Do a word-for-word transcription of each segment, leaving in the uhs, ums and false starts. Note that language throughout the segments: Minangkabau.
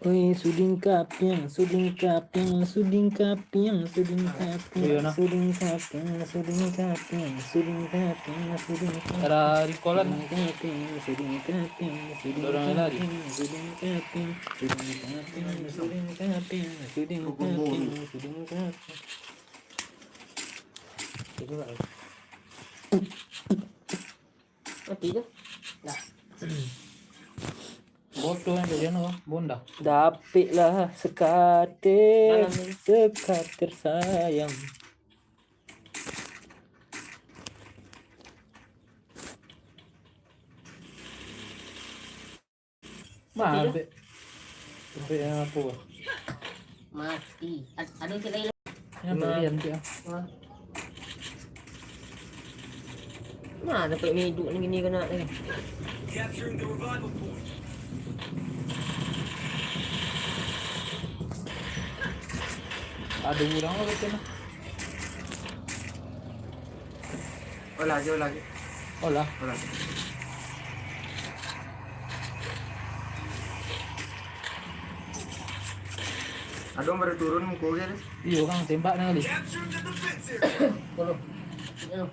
Oi, suding kapiang, suding kapiang, suding kapiang, suding kapiang, Iyo, nah. suding kapiang, suding kapiang, suding kapiang, suding kapiang. Ada recall-an. Suding kapiang, suding kapiang, suding Dorang lari. kapiang, suding kapiang, suding kapiang, suding kapiang, suding Hukum kapiang, bulu. suding kapiang. Itu lah. Mati je. Dah. Bodoh yang kajian tu, bonda. Dapiklah sekatir, Dalam ni. sekatir sayang. Mah, Mati dah. abek. Abek yang apa? Mati. Ad-, ada cek lain. Yang Nah. berian tu. Nah. Nah, dapat hidup ni, ni kena ni. Ada orang lah kata nah. Olah je, olah je. Olah. Olah. Ado baru turun muko je tu. Iyo, urang tembak dah kali. Tolong. Tolong.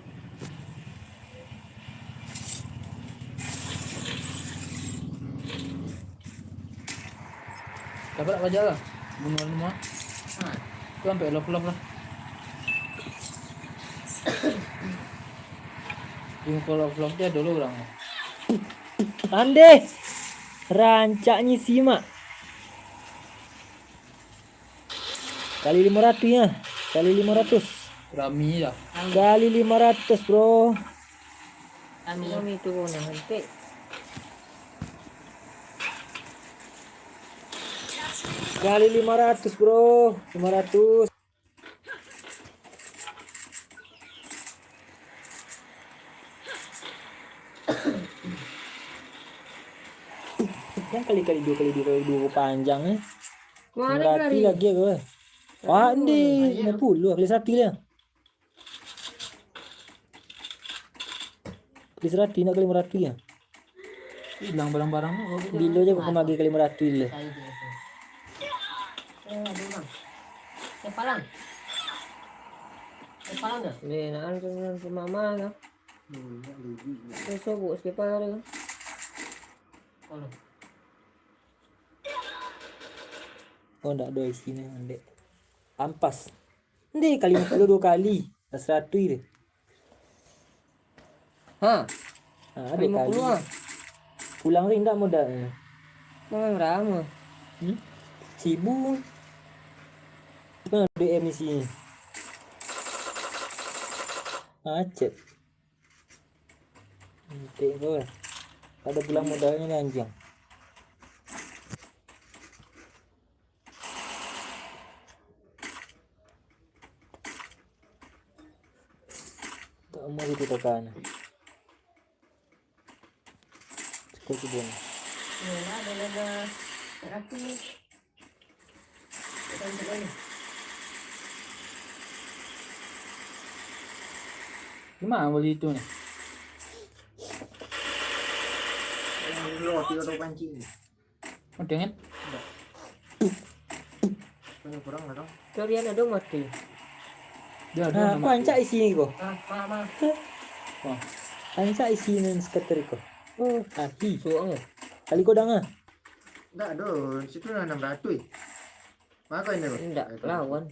Dapat tak paja lah? Bunuh anu mah. Ha. Tu sampai love-love lah. Di muka love-love dia dulu orang. Ande! Rancaknyo simak. Kali limo ratus ya. Kali limo ratus. Rami lah. Kali limo ratus, bro. Kami. Kami tu pun dah sampai. Kali lima ratus, bro. Lima ratus. Yang kali-kali dua kali dua kali dua panjang, eh. Mana Berarti kali? lagi aku, eh. Wah, Aduh, ndi, ayam. lima puluh kali seratus lah. Kali seratus nak kali lima ratus ya? Hilang barang-barang tu, kalau gitu. Bilo je aku magi kali lima ratus le. Eh, ada orang. Kepalang. Kepalang dah. Ni, nak antar si mama lah. Hmm, nak beli. Tu sobok si kepala dia. Tolong. Oh, ndak ado isinyo, Dek. Ampas. Ndi, kali limo puluh duo kali. Lah saratuih tu. Ha. Ha, ado Limo puluh kali. ah. Pulang tu indak modalnyo. Memang ramo. Hmm? Sibu. Kan D M isinyo. Macet. Antik tu. Ado pulang modalnyo ni anjiang. Tak amuah itu tekan. Siko tu pun. Yolah, ado laga. Tak rati. Di ma bali itu ni? Yang dulu waktu kau pancing ni. Ada kan? Ada. Banyak kurang lah, dong. Carian ada mati. Dia ada Ha, nama aku ancak isi ni ko. Ah, ma, ma. Wah. Ancak isi nan skater ko. Oh, kaki. Suang. Kali kodang ah. Ndak ado, situ lah enam ratus. Mako ini, Bang? Ndak lawan.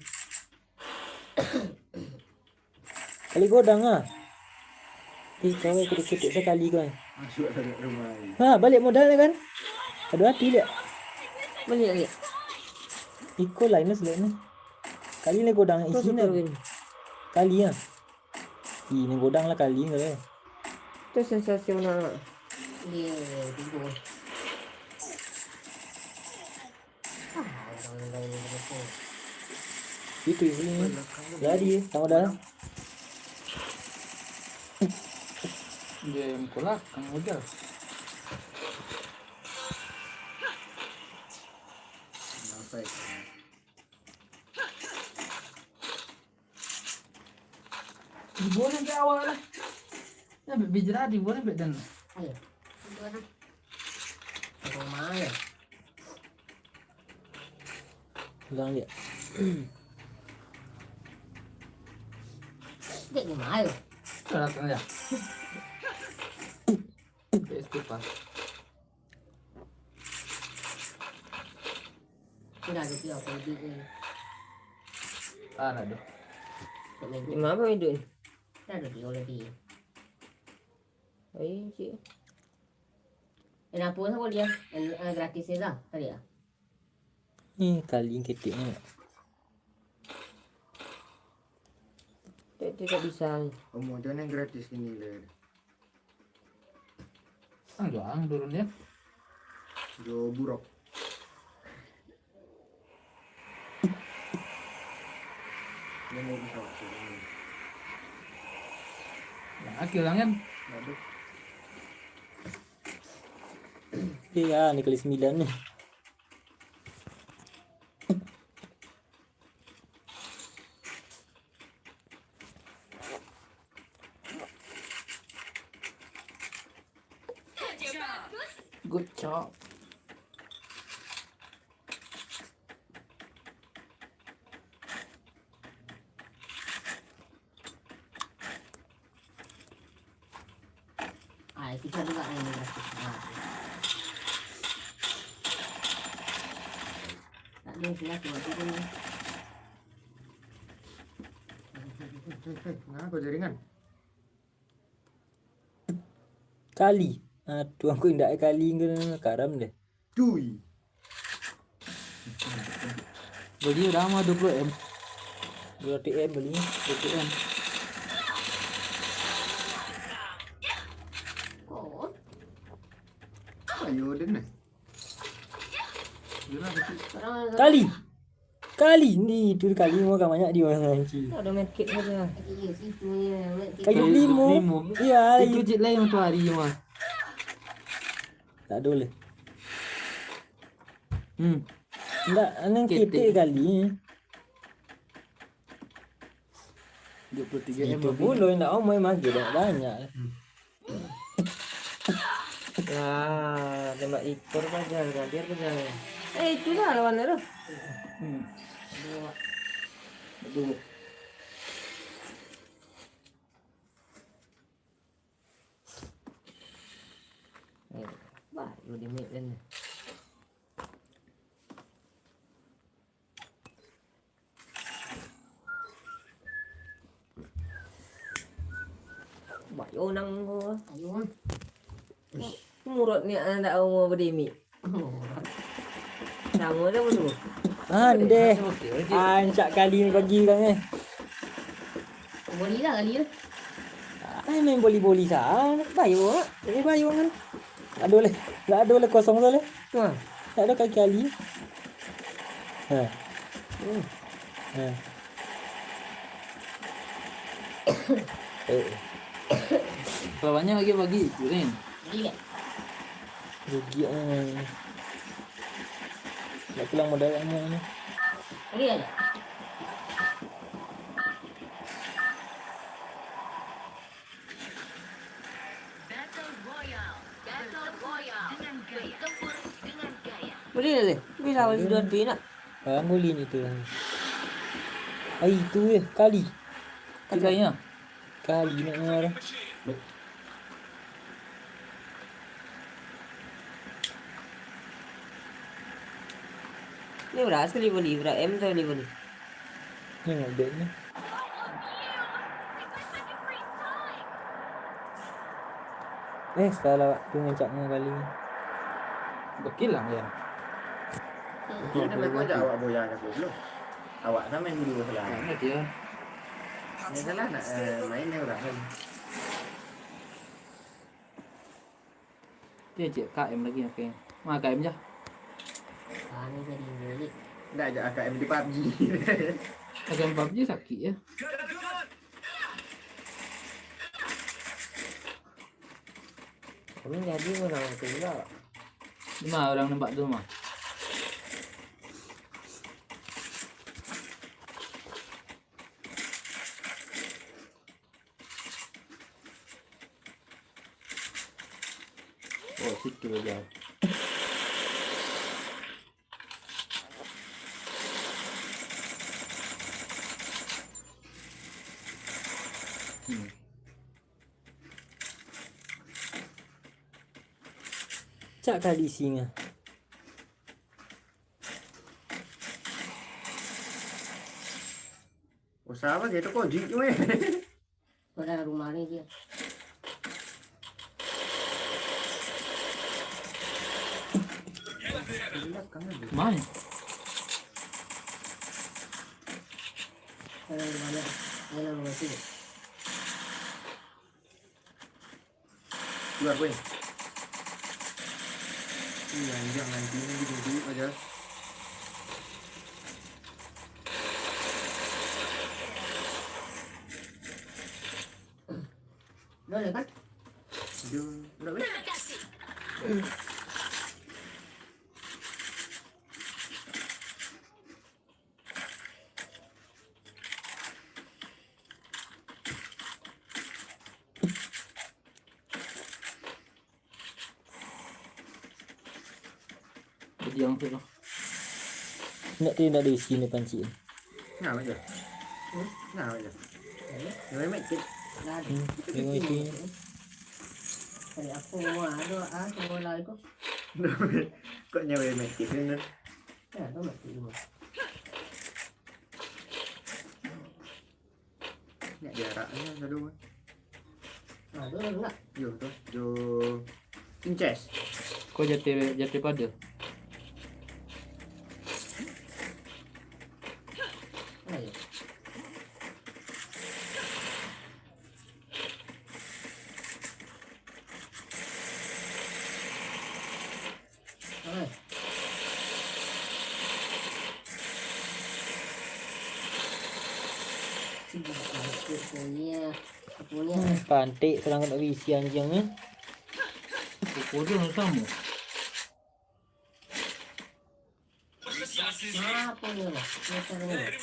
Kali kodang ah. Eh, kau kudu ketek sakali kau. Masuk dalam rumah ni. Ha, baliak modal ni kan? Ado ati liak. Baliak, liak. Iko lain lah selek ni. Kali ni kodang Kau isi suka ni. Win. Kali ah. Ih, ni godang lah kali ni. Tu sensasional. Ye, tigo. Ah, orang lain ni apa? Itu isi ni. Jadi, sama dah. Dia mukul lah, kamu aja. Sampai. Dibuang sampai awak lah. Ya, bek bijerah dibuang sampai dan. Ayo. Dibuang lah. Rumah ya. Pegang dia. Dia di mana? Salah tengah ya. P S P pas. Sudah ada dia apa lebih ni? Ah, nak dah. Tak main. Di mana hidup ni? Dah ada dia lebih. Ai, cik. Kenapa sama dia? Yang, eh, gratis ni lah, tadi lah. Ni kali ketik ni. Tak, tak, tak bisa. Omong jangan yang gratis ini lah. Ah, doang turun dia. Jo buruk. Dia mau bisa waktu ini. Nah, akhir lah kan? Aduh. Iya, ni kali sembilan ni. Good job. Ah, itu kan juga yang gratis. Ah. Tak ada yang siap buat itu ni. Kenapa jaringan? Kali. Aduh, aku indak kali ke karam deh. Cuy. Beli berapa? Dua puluh M. Dua puluh M beli, dua puluh M. Ayo, Den, eh. Kali. Kali ni, tu kali mau kan banyak dia orang, anjing. Tak ada medkit saja. Kayu limo. Limo. Iya, itu cik lain tu hari mah. Tak ada boleh. Hmm. Ndak, anang ketek. Ketek kali. Dua puluh tiga M. Itu pun ndak omoi mage, banyak. Hmm. Lah, tembak ikor paja, gadir paja. Eh, itulah lawan tu. Hmm. Aduh. Eh, baru di mid kan. Bayo nang ko. Ayo. Murut ni anak umur bedemi. Samo dah betul. Andeh. Ancak kali ni pagi kan eh. Boli lah kali tu. Ai main boli-boli sa. Bayo. Jadi bayo kan. Aduh leh. Enggak ada leh kosong tu leh. Ha. Tak ada kaki Ali. Ha. Hmm. Ha. Eh. Kalau banyak lagi bagi, Rin. Rugi ah. Nak pulang modal lama ni. Boleh tak? Boleh lah, boleh. Boleh lah, boleh sudah tu nak. Barang boleh ni tu. Ai, tu eh, kali. Kali ah. Kali nak dengar. Ni bara sakali boli, bara M sakali boli. Ni nak bet ni. Eh, salah waktu ngancak dengan kali ni. Bekilang ya. Itu dah bagus ajak awak boya dah goblok. Awak kan main dulu salah. Nah, dia. Ni salah nak eh, main ni orang kan. Dia cek K M lagi pakai. Mana K M je? Ah, ni jadi milik. Ndak ajak A K M di PUBG. A K M PUBG sakit ya. Kami jadi menang tu pula. Di mana orang nampak tu mah? Oh, situ aja. Cak ka di singa. Usaha apo gitu kok jik weh. Kau dalam rumah ni dia. Main. Dalam rumah ni. Dalam rumah sini. Keluar, boy. Ih, anjing, anjing ni duduk aja. Dah lah, kan? Dia, dah, boy. Padiang tu lah. Nak tu nak diisi ni pancik ni. Nah, macam. Hmm? Nah, macam. Dia main kit. Hmm, dia main kit. Cari apa rumah? Ada ah, semua lah itu. Kok nyawa main kit ni? Ya, tu mati rumah. Nak jaraknya sadu. Ah, tu lah nak. Yo, tu. Yo. Inces. Kau jatuh, jatuh pada. Ah, ya. Oi. Pantik serang kena bisi anjing ni. Pukul dia sama. Apa ni lah? Dia tak dengar.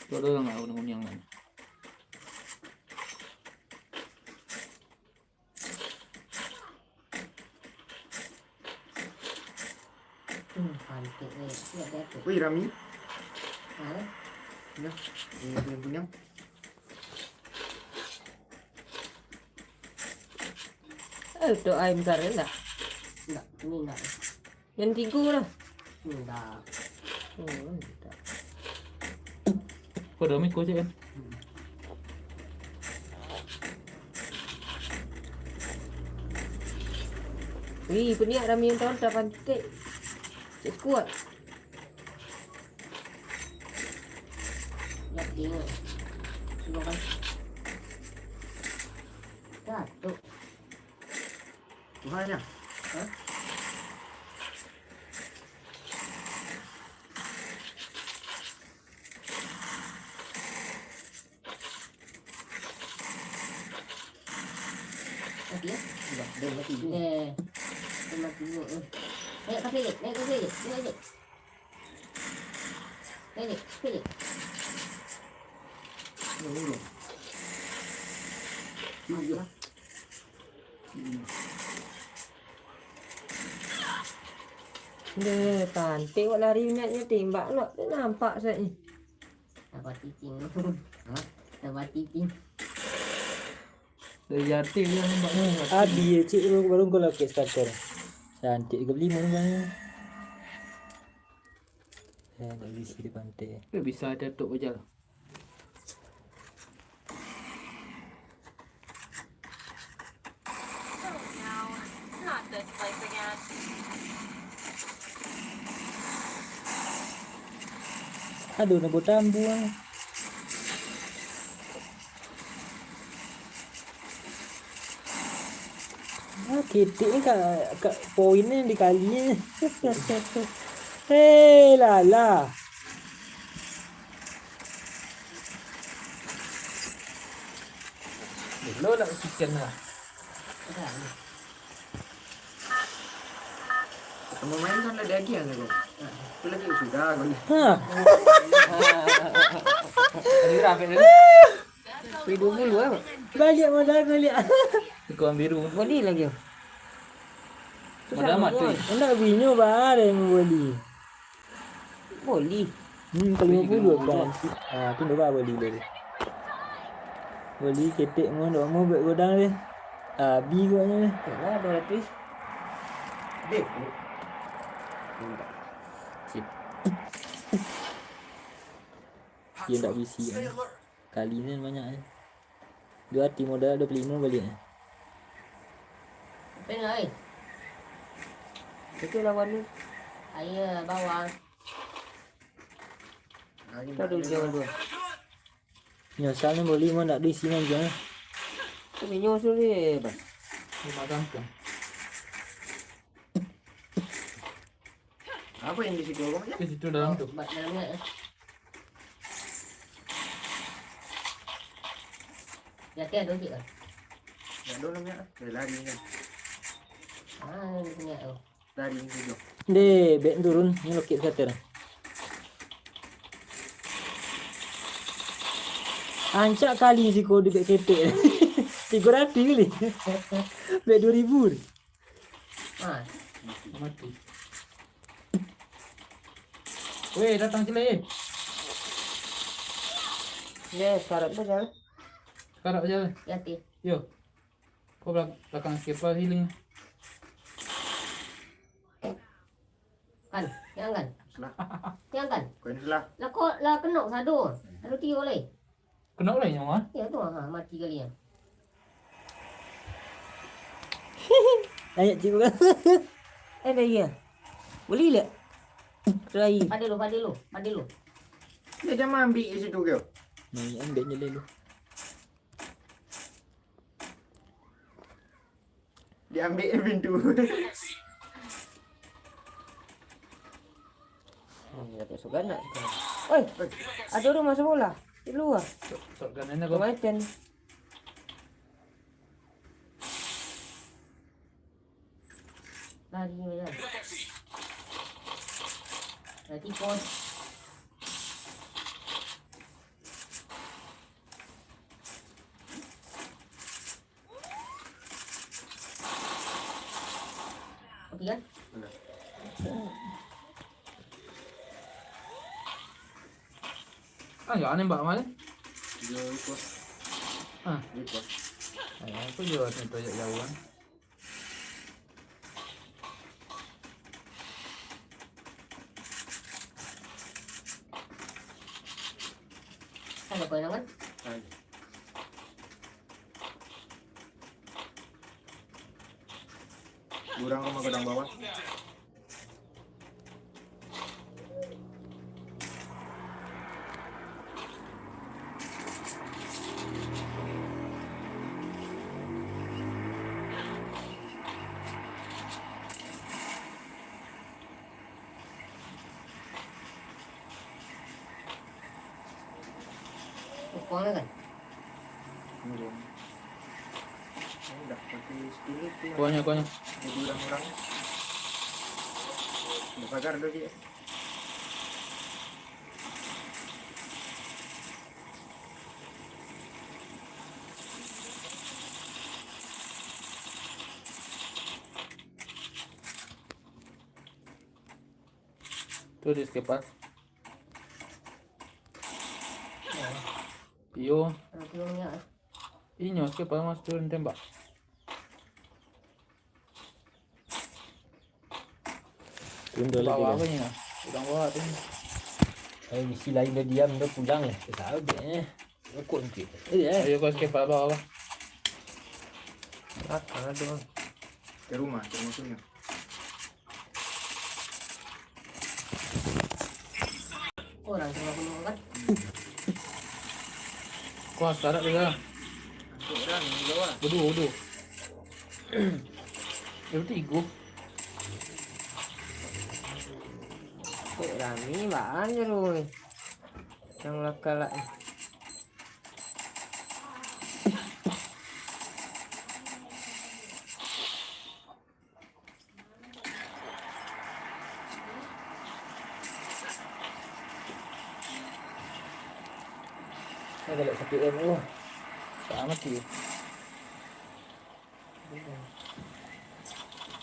Tu ado urang nak kuniang-kuniang kan? Hmm, cantik ni. Siap dia tu. Wih, rami. Ha? Ya, ini kuniang-kuniang. Eh, tu ayam kari lah. Enggak, ini enggak. Yang tiga lah. Enggak. Oh, enggak. Kau dah mikir je kan? Wih, peniak rami yang tahu dah pantik. Cek kuat. Lihat dia. Terima kasih. Jatuh. Tuhannya. Hah? Mati ya? Sudah, dah mati. Eh, dah mati juga. Eh. Naik kafe, naik kafe, naik kafe. Naik, naik, naik. Dah urung. Mati lah. Hmm. Deh, pantik awak lari niatnyo tembak lo. Dak nampak sajo. Sabar cicing. Hah? Sabar cicing. Dari jati dia nembak. Hmm, abih cik tu baru kau lakek starter. Cantik tiga puluh lima ni. Eh, dak bisi di pantai. Eh, bisa ada tok bajal. Aduh, nak buat tambuang. Ah, ketek ni ka, ka poin ni dikali ni. Hei, lala. Dulu nak chicken lah. Kamu main kan lagi agiah tu. Itu lagi sudah kau ni. Ha. Tadi rapi tadi. Beli dua puluh, eh. Balik modal balik. Tukang biru. Boli lagi. Modal mati. Indak binyo ba, ado yang boli. Boli. Hmm, ka limo puluah kan. Ah, tu ndak ba boli tadi. Boli ketek mo, ndak mo buek godang deh. Abi agaknyo deh. Yalah, dua ratus. Deh. Sip. Dia ndak bisi kan. Kali ni banyak kan. Dua hati modal dua puluh lima balik. Apa ni, oi? Itu lawan ni. Ayo, bawang. Kita dulu jangan dua. Nyosal ni boli mah ndak diisi nan je. Tapi nyosal ni, Bang. Lima gampang. Apa yang di situ, Abang? Di situ dalam tu. Ba-, dalam ni, eh. Di ateh ado cik, kan? Ndak ado namo, eh, lari kan. Ah, ni punya tu. Lari ni tu. Deh, bek turun, ni lokek satu. Rancak kali siko di bek ketek. Tigo ratus kali. Bek dua ribu ni. Ah. Mati. Weh, datang cilik, eh. Yo, sekarat tu, Jal. Sekarat, Jal. Yo, ti. Yo. Kau belak-, belakang skipper healing. Kan, jangan kan? Salah. Jangan kan? Kau ni salah. Lah kau, lah kenok sado. Ado tigo lai. Kenok lai nyawa. Ya tu, ha, mati kali ya. Ayat cikgu kan. Eh, dah iya. Boleh tak? Terakhir. Pada lu, pada lu, pada lu. Dia jangan ambil di situ kau. Ni ambil je dulu. Diambil pintu. Hmm, dapat sugan nak. Oi, ada rumah sebelah. Di luar. Sok, sok ganannya kau. Kematian. Lari macam. Lari kos. Oke kan? Benar. Ah, ya, aneh, Mbak, mana? Dia ikut. Ah. Dia ikut. Eh, aku juga sini projek jauh kan. Ada apa yang kan? Hai. Urang rumah gadang bawah. Ukuang kan? Iya. Ini dah pakai skin itu. Kuahnya, kuahnya. Jadi orang-orang. Udah pagar dulu dia. Tu di skipper. Iyo. Inyo skipper mas turun tembak. Tunda lagi bawah lah. Apa ni? Udah bawah tu. Eh, misi lain dah diam, dah pulang lah. Tahu dia, eh. Rokok nanti. Eh, eh. Ayo, kau skipper bawah. Belakang ada. Ke rumah, ke rumah punya. Orang ke rumah punya kan? Kuasa tak dia? Orang di bawah. Bodoh, bodoh. Dia betul ego. Kok rami baan je tu. Yang lakal lah. Agak sakit kan. Oh. Sama sih.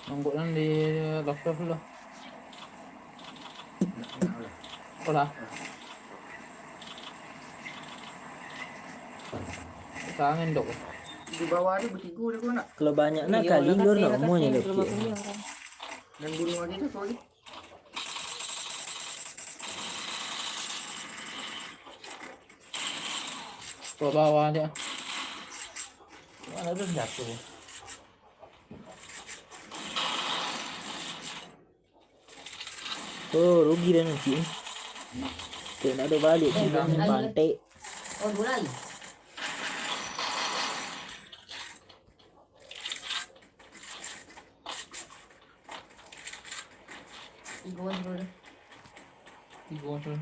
Nunggu nan di love love lah. Alah. Tangan dok. Di bawah ni betigo dia kau nak. Kalau banyak nak. Iyo, kali lah lur nak umur ni. Dan bunuh aja tu kau ni. Ke bawah dia. Mana tu jatuh? Oh, rugi dah nanti ni. Tak nak ada balik. Eh, dah bantai. Oh, dua lagi. Tiga orang tu. Tiga orang tu.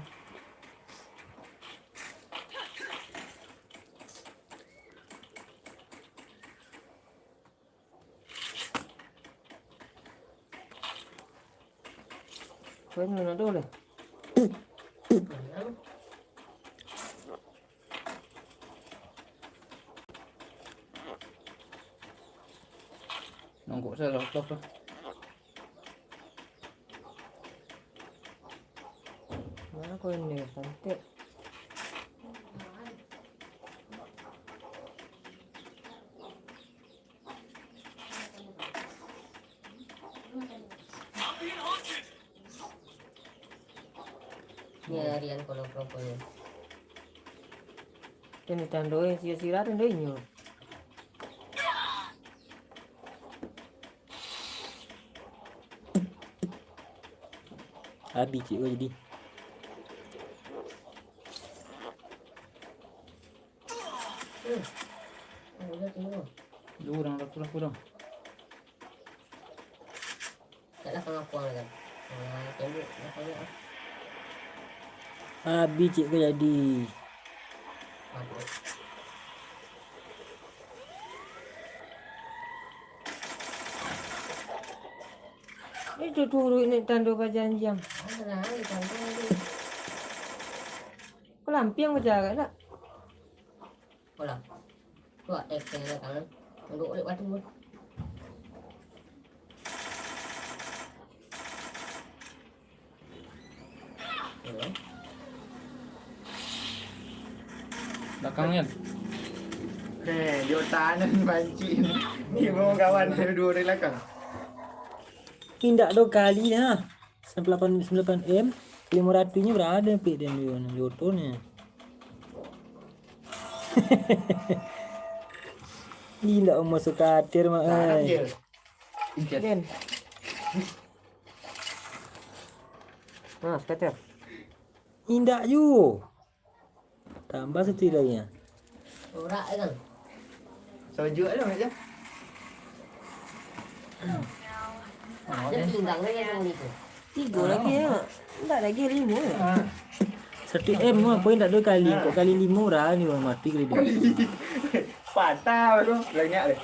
Kau ni nak dulu. Nunggu salah, stop lah. Mana kau ni, cantik? Ni harian kalau propernya. Kena tandoi sira-sira tandoi nyo. Habis cik kau jadi. Lu orang dah kurang-kurang. Taklah pengakuan kan. Ah, tembok dah banyak ah. Habis cik kau jadi. Aduh. Itu turun ni tando bajanjian. Ada lah, ada tando tu. Kau lampiang bajarak tak? Alah. Kuat eh, kena datang. Tunduk balik batu tu. Belakang kan? Eh, di otak anan pancik ni. Ni bawa kawan duo dari belakang. Indak do kali ha. Sembilan puluh lapan, sembilan puluh lapan M, limo ratuih nyo berado pik den di, di oto ni. Indak masuk kater mak ai. Den. Nah, scatter. Indak juo. Tambah satu lagi, ya. Sorak kan. Sojuk lah macam. Ada pinggang lagi yang itu. Tiga lagi ya. Enggak lagi lima ya. Satu M mah, poin tak dua kali. Kok kali lima orang ni orang mati kali dua. Patah tu, banyak deh.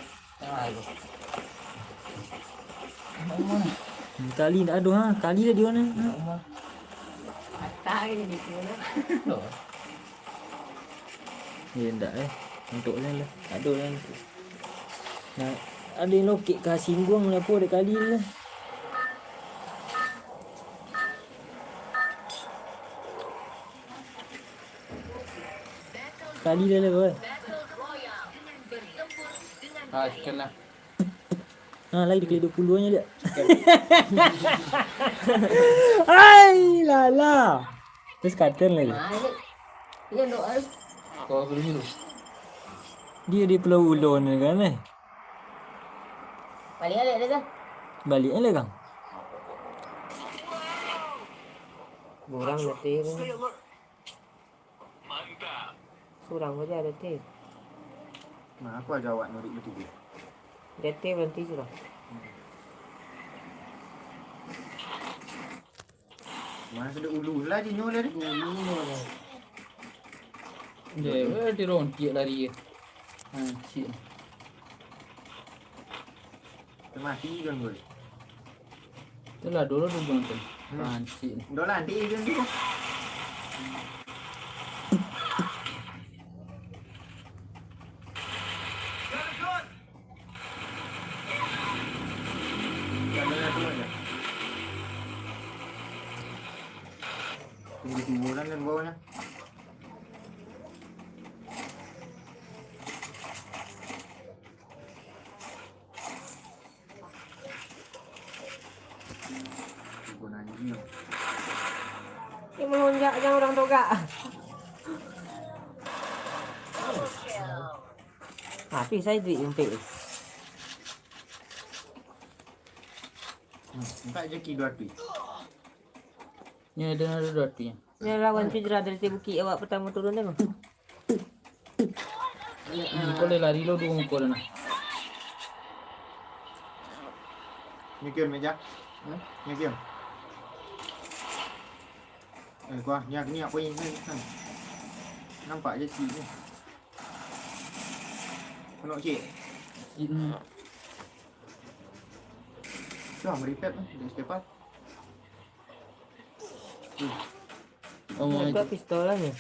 Hmm, kali ndak ado ha. Kali lah di mana? Ha? Patah ke jadi tu lah. Ya ndak eh. Untuk ni lah. Tak ado lah. Nah, ado yang lokek ka singguang lah po dek kali lah. Kali lah lah, boy. Ah, sekian lah. Ha, lai dikali dua puluh nyo, Diak. Ai, lala. Terus katen lai. Kau apa dulu? Dia di Pulau Ulon ni kan, eh? Baliak, baliak dah tu. Baliak lah, Kang. Kurang nanti tu. Surang sajo ado ti. Nah, aku aja awak nurik batigo. Jati baranti sudah. Mana sudah ulu lah je nyo lah deh. Ulu nyo lah. Dia, eh, dia rontiak lari. Hancik. Mati kan, boy. Itulah dulu tu, Bang, tu. Hmm. Pancik ni. Dah lah, nanti je tu. Tunggu timuran dan bawahnya. Dia melonjak jan urang togak. Mati sajo duit umpik tu. Hmm, minta je ki dua ratus. Ni ada, ada dua ratus. Ni lawan Fijra dari bukik awak pertama turun tu. Ih, kau boleh lari lo dua muka dah nah. Nyekian meja. Hah? Nyekian. Eh, gua nyak, nyak poin ni kan. Nampak je cik ni. Kena cik. Cik ni. Tu lah meripet tu, dia step up. Oh, Buka pistol lah ni.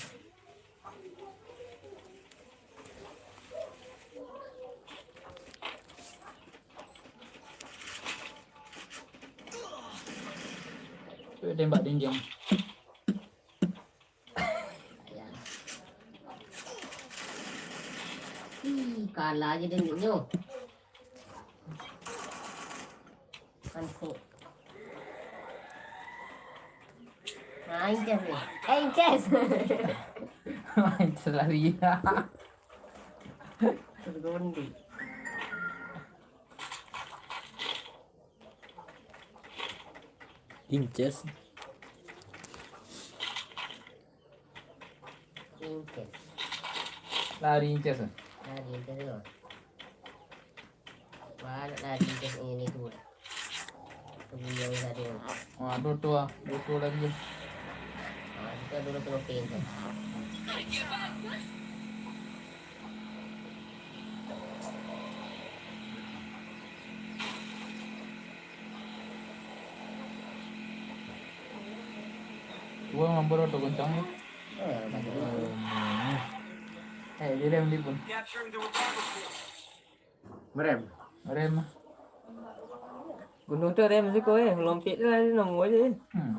Tu tembak dinding. Ih, kalah je dindingnyo. Antik. Nah, inces ni. Eh, inces. Inces lari. Tergundi. Inces. Inces. Lari inces, eh? Lari inces tu. Banyak lari inces ini tu. Tunggu yang satu. Wah, dua tu ah. Dua tu lagi. Ah, kita dulu tu oke inces. Tua mambaro tu kencang ni. Eh, banyak. Eh, dia rem dia pun. Merem. Merem. Gunung tu rem siko eh, lompek tu lah dia nongol je. Hmm.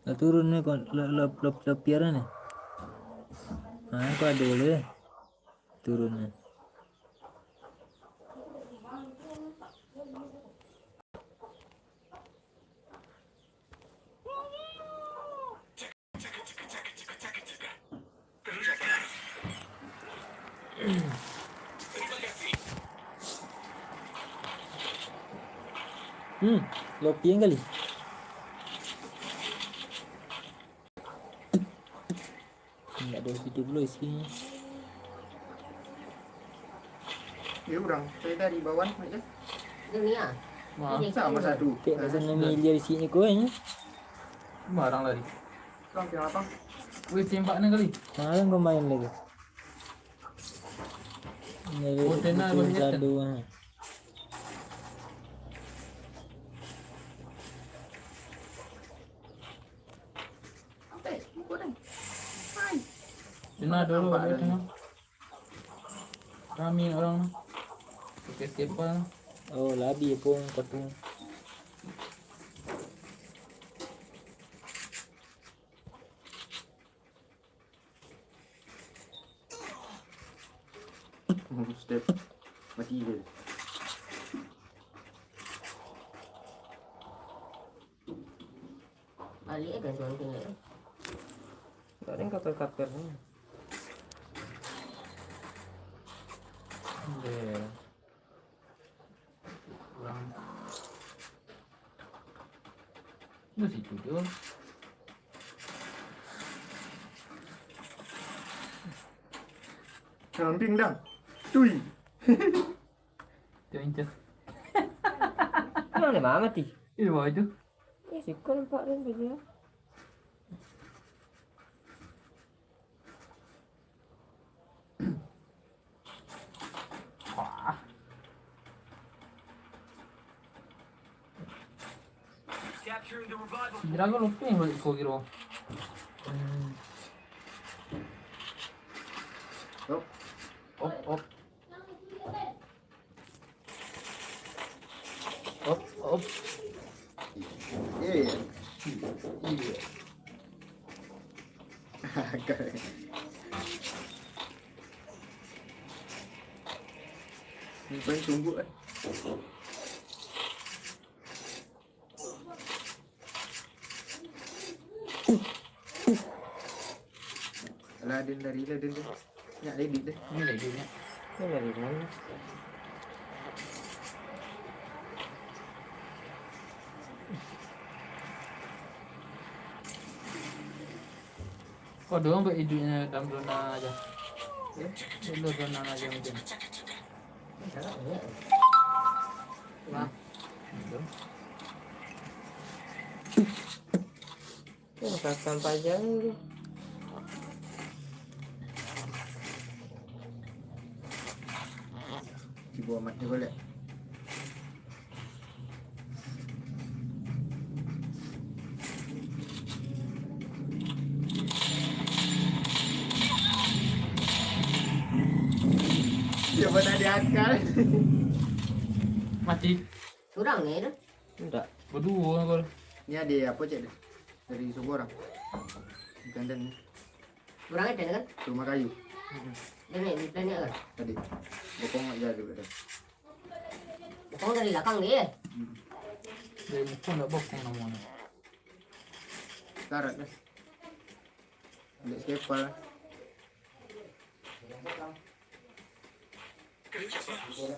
Lah turun ni kon, lah, lah, lah, lah piara ni. Ha, ko ado le. Turun ni. Hmm, lopian kali. Indak ado hidup lo isinyo. Dia urang, saya dari bawah, Mak, je. Dunia. Wah. Ini Sama satu. Kek nak sanang miliar isinyo ko, eh. Barang lari. Bang, kenapa? Weh, tembak ni kali. Malam kau main lagi. Ini Oh, tena, bikin kau lihat. Gaduh, ah. Santai, muka dah. Hai. Tena dulu, Nampak dulu dah. Tena. Rami urang. Skip-skip lah. Oh, labi pun kau tu. Step. Mati je. Balik kan suruh kena. Tak ada yang kapal-kapal ni. Itu situ tu. Kambing dah. Tui. Tu inces. Mana mama mati? Di bawah itu. Eh, siko nampak tu baju. Wah. Kira aku lupa yang balik kau kira. Hmm. Op, op. Op, op. Iya. Iya. Ini paling tunggu eh. Alah, Din, lari lah, Din, Din. Nyak lagi, Din. Ini lagi, Nyak. Ini lagi, Din. Kau doang buat iduiknyo dalam zona aja. Ya, dalam zona aja mungkin. Wah. Makan panjang tu. Cubo amat je golek. Dia pun tak diakal. Mati. Surang ni tu? Indak. Baduo lah kau. Ni ado apo cek tu? Dari Sugorang. Gandang ni. Urang ado kan? Rumah kayu. Dia naik di planet kan? Tadi. Bokong nak jalan juga dah. Bokong dari belakang dia. Hmm. Dari muka nak bokong namanya. Karat dah. Ambil skepal.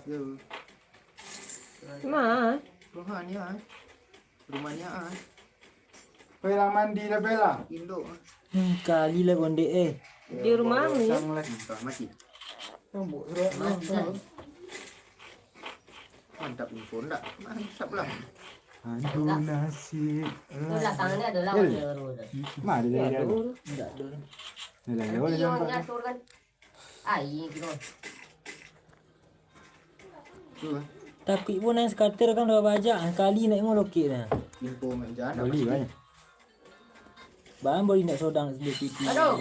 Yo. Ma. Tuhan ya. Rumah ni ah. Pela mandi lah, Pela. Induk. Hmm, kali lah gondek eh. Di rumah ni. Sang lah. Entah, mati. Rambut gerak. Mati lah. Mantap info ndak? Mantap lah. Aduh, nasib. Tu belakang dia ada lah, ada baru tu. Mana dia? Ada. Ndak ada. Dah lah, ya, boleh nampak. Aia kiro. Tu lah. Takuik pun naik skater kan dah bajak, kali naik mo lokek dah. Info main jalan. Boli banyak. Bang, boli nak sodang sendiri pipi. Aduh.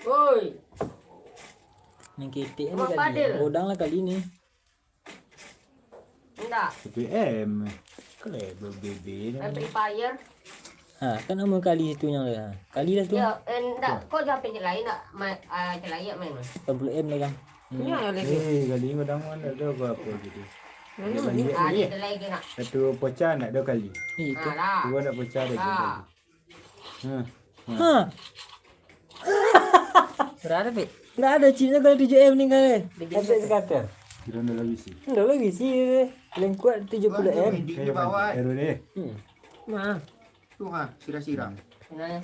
Oi. Main ketek ni kali. Godang lah kali ni. Ndak. Satu M. Kau lah bebe ni. Main Free Fire. Ha, kan nama kali situ yang lah. Kali lah situ. Ya, eh, ndak. Kau jangan P C lain ndak? Main, ah, C lain main. Lapan puluh M lah kan. Hmm. Ya, ya, lagi. Eh, kali ni godang mana ada apa-apa gitu. Mana? Ada lagi nak. Satu pocah ndak ada kali. Eh, itu. Alah. Dua ndak pocah ada kali. Ha. Ha. Berapa, Pik? Ndak ada chipnya kalau tujuh M ni kan, eh. Tiga M. Sampai sekata. Kira ndak lagi sih. Ndak lagi sih, eh. Paling kuat tujuh puluh M. Di, di bawah. Error deh. Hmm. Nah. Tu ha, sirah-sirah. Nah.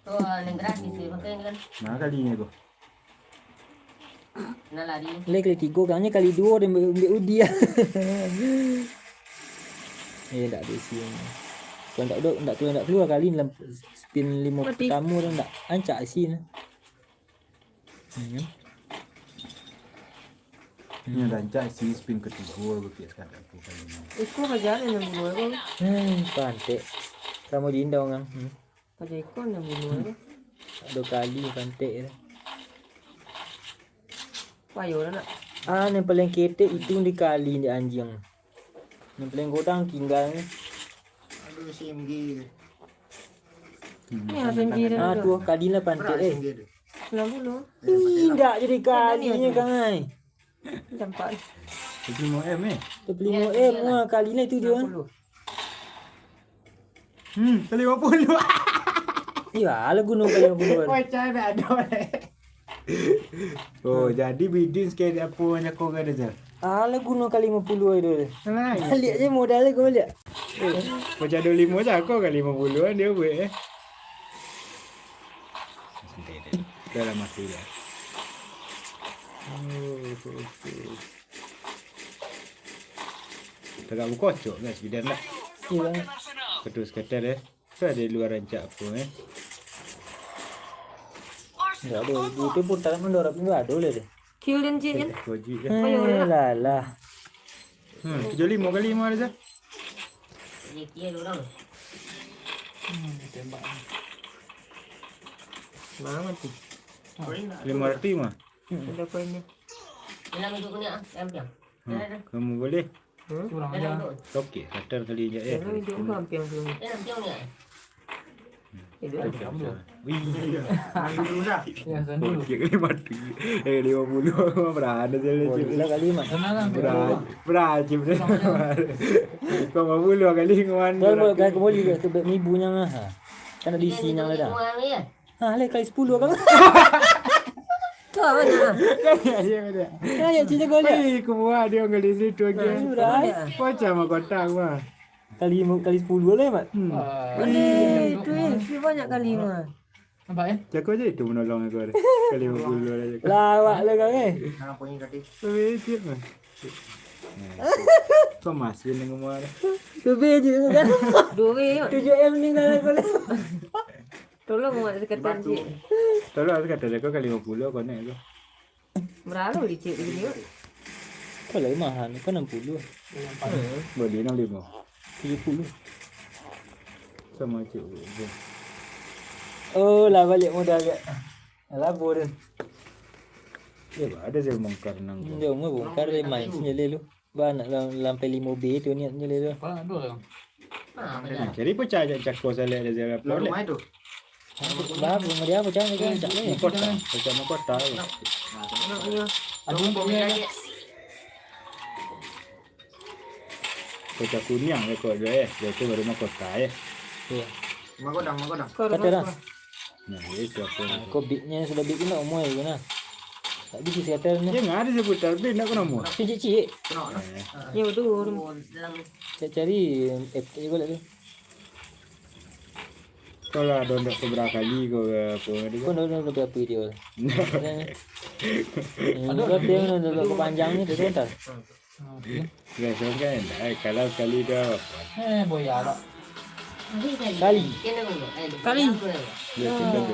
Tu, ah, yang gratis tu pakai ni kan. Nah, kali ni aku. Lah kali tigo, kali duo dia ambiak, ambiak udi ah. Eh, ndak ada isi. Kalau ndak ada, ndak keluar, ndak keluar kali dalam spin limo pertamo tu ndak rancak isi tu. Hmm. Ni rancak isi spin ketigo, bukit sekadar tu kali ni. Iko kaja yang bunuh aku. Hmm, pantek. Samo Jinda orang. Hmm. Paja ikon yang bunuh tu. Dua kali pantek tu. Payo lah nak. Ah, yang paling ketek itu di kali di anjing. Yang paling godang tinggal ni. Aduh, S M G. Ni S M G dah. Ah, tu kali lah pantek eh. Sembilan puluh. Ih, ndak jadi kali ni kan ai. Campak. Tiga puluh limo M eh. Tiga puluh limo M lah kali lah itu dia. Sembilan puluh. Hmm, tiga puluh limo. Iya, lah gunung tiga puluh limo. Macam nak ada. Oh, jadi bidin sikit apa yang kau kata je. Alah, guno ka limo puluah tu. Nah, baliak je modal ko baliak. Eh, pacah duo limo je ko ka limo puluah dia buek, eh. Santai, santai. Dah lah mati dah. Oh, oke, oke. Tagak bukocok kan, sudah nak. Iya. Ketus ketel, eh. Tu ada luar rancak apa, eh? Ndak ado, duit tu pun tak mandorong, ndak ado lah deh. Kill dan Cik, kan? Wajib kan? Eh, lah, lah. Hmm, tujuh lima kali lima ada, Zah? Dia kill orang. Hmm, tembak. Mana tu? Lima ratus lima. Ada koinnya. Hilang itu punya, ah, yang piang. Hmm, kamu boleh. Hmm? Kurang ajar. Okey, katar kali je, eh. Jangan itu kan piang tu. Eh, piang ni, eh. Itu kan piang tu. Wih. Ya, sana dulu. Okey, kali mati. Eh, lima puluh. Berada je lah, Cik. Lah kali mah. Sana lah. Berada, berada, Cik. Kau lima puluh kali, kawan. Kau buat kali kembali ke tu, baik mibu nyang lah. Kan ada isi nyang lah dah. Ha, leh, kali sepuluh kan? Kau mana? Kan ya, dia ada. Kan ya, cerita kau lihat. Ai, kau buat dia kali situ lagi. Ah, sudah. Pocah mah kotak mah. Kali, kali sepuluh lah, Mat. Hmm. Ah. Boleh, tu, eh, lebih banyak kali mah. Nampak, eh? Jago je itu menolong aku ada. Kali lima puluh lah jago. Lawak lah kau, eh. Nah, poin tadi. Lebih cik mah. Kau masih dengan muara. Lebih je kan? Dua weh, Mat. Tujuh M ni lah kau. Tolong, Mat, sekatan cik. Tolong sekatan, kau ka lima puluh, konek tu. Berapa beli cik begini, Mat? Kau lah mahal, kau enam puluh. Boleh enam lima. Tujuh puluh. Sama cik. Oh, lah baliak modal agak. Alah, bodoh. Ya, ada saya bongkar nang tu. Dia mau bongkar, dia main sini lu. Ba, nak lam-, lampai limo B tu niatnyo lai tu. Apo nak tu? Nah, jadi pecah jak cako salek dari Zara. Lalu mai tu. Baru mari apo cakap ni kan? Cak ni. Mahkota, pecah mahkota tu. Aduh, pecah kuniang je kok dia, eh. Dia tu baru mahkota, eh. Iya. Magodang, magodang. Kata dah. Nah, itu apa? Nah, kau beatnya sudah beat nak umur itu nah. Tak bisa sekata ni. Dia nggak ada sebutan beat nak kena umur. Cik-cik. Kena lah. Ya, betul. Cari, eh, cari boleh tu. Kau lah download seberapa kali kau ke apa tadi? Kau download berapa video? Nah. Aduh, berapa yang download panjang ni, tu sebentar. Biaso kan, eh, kalau sekali tu apa? Eh, boya tak? Kali. Kali.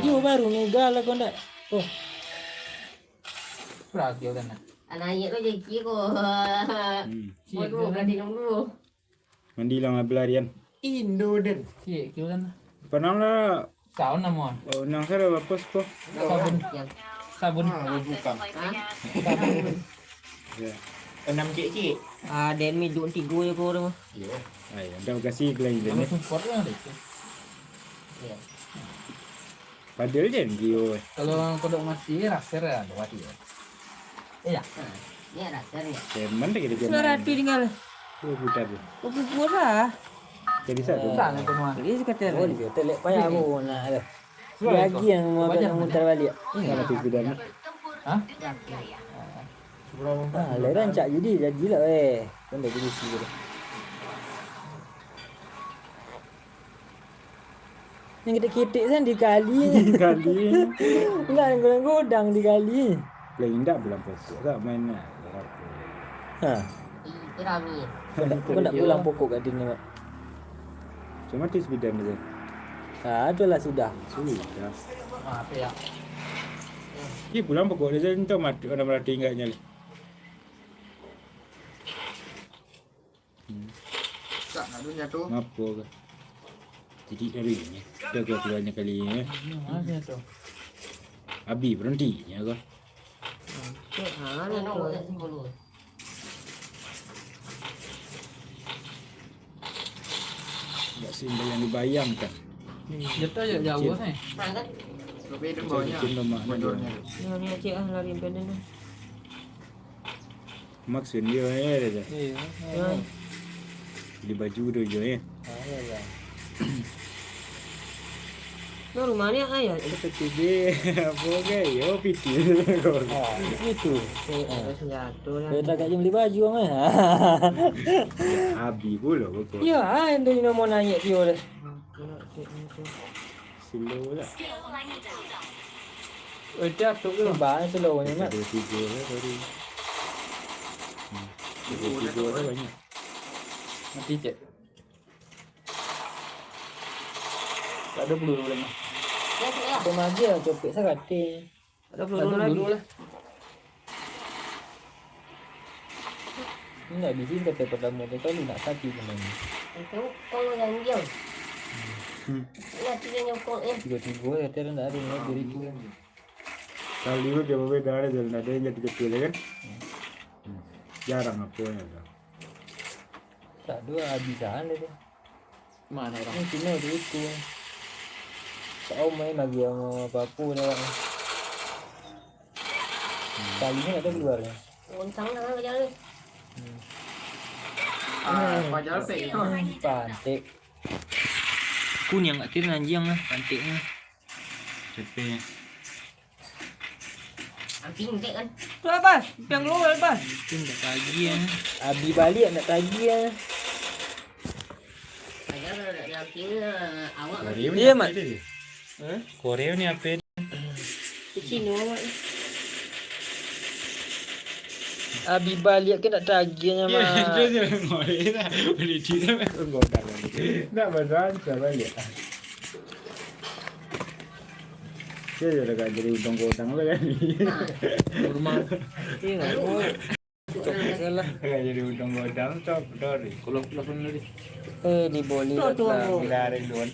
Yo, baru mega lah kau ndak. Oh. Berarti kau kena. Anak ayah kau jadi kiko. Hmm. Waduh, berarti nunggu. Mandi lang lah belarian. Indo den. Cik, kau kena. Pernah lah. Saun namo? Oh, nang sara bapo siko? Sabun. Sabun. Ah, bukan. Hah? Sabun. Ya. Enam cik-cik. Ah, den mi duo tigo je ko mah. Yo. Ai, anda kasih ke lain ni. Support lah deh. Iya. Padahal je N G O, eh. Kalau kodok mati, raser lah, ada mati ya. Iya. Nah, ni raser ni. Teman tak kira-kira. Suara tu tinggal. Dia putar tu. Kau pupur lah. Jadi satu. Sana tu mah. Jadi sekitar. Oh, dia telek payah aku nak tu. Lagi yang mau kena mutar balik. Kalau tu sudah nak. Hah? Ah, lah rancak jadi, jadilah, eh. Kan dah jadi sih. Yang ketek-ketek kan dikali. Dikali. Enggak, yang godang-godang dikali. Lah, indak bulan pokok tak main nak. Ha. Ih, itu rami. Kau nak, kau nak pulang pokok kat dia ni, Mat? Cuma tu sebidan dia. Ha, tu lah sudah. Sudah. Maaf ya. Dia pulang pokok dia, entah mati, orang mati ingatnya. Hmm. Tak nak dunia tu. Ngapo ke? Jadi dari ni. Dah ke keluarnya kali ni. Mana tu? Abi berhenti nya ke? Cek, ha, ni tu. Tak seimbang yang dibayangkan. Jatuh je jauh ni. Tapi dia bawahnya. Cincin lemak ni. Mundurnya. Ni, ni cek ah, lari pendek ni. Maksud dia, eh, dia tu. Iya. Beli baju tu je, eh. Ah, iya, iya. Nah, rumah ni ayah. Ketiga, apa ke? Yo, piti. Ah, itu. Eh, ada senjata lah. Kita agak jam beli baju, kan? Abi pula, kok. Ya, ah, yang dari nomor naik dia dah. Slow lah. Udah, tu ke? Bang, slow ni, Mat. Ada tiga lah tadi. Hmm. Ada tiga lah banyak. Mati cek. Tak ada peluru lagi. Ya, sudah. Kau maju lah, copek saratik. Tak ada peluru lagi. Ini nak bisi kata pertama tu, kalau nak sakit kena ni. Itu kalau yang diam. Hmm. Nak tiga nyokong, eh. Tiga-tiga, kata dia nak ada, nak diri tu. Kali tu dia berbeda, ada jalan, ada yang jadi kecil, ya kan? Hmm. Jarang apa yang ada. Tak ada, habisan dia tu. Mana orang? Ini Cina tu itu. Kau main lagi sama papu dah. Kali ni ada keluar ni. Goncang dah kan kerja ni. Hmm. Ah, pajar pek tu. Pantik. Kuniang kat kiri anjing lah, pantiknya. Cepenya. Anjing dek kan. Tu lah, Bas. Piang keluar, Bas. Anjing tak tagih ya. Abi balik nak tagih ya. Padahal kalau nak ramping, ah, awak Korea ni. Iya, apa Mat. Dia? Hah? Korea ni apa dia? Cina awak ni. Abi balik ke nak tagihnya, Mat. Terus dia ngorek lah. Boleh cerita, Mat. Godang lagi. Nak berdoa, kita balik. Dia je dah jadi udang godang tu kan. Rumah. Iya, nak buat. Salah. Dah jadi udang godang tu, apa dah ni? Kalau aku lakukan tadi. Eh, di boli. Tuh, tuh. Lah, dah ada dua.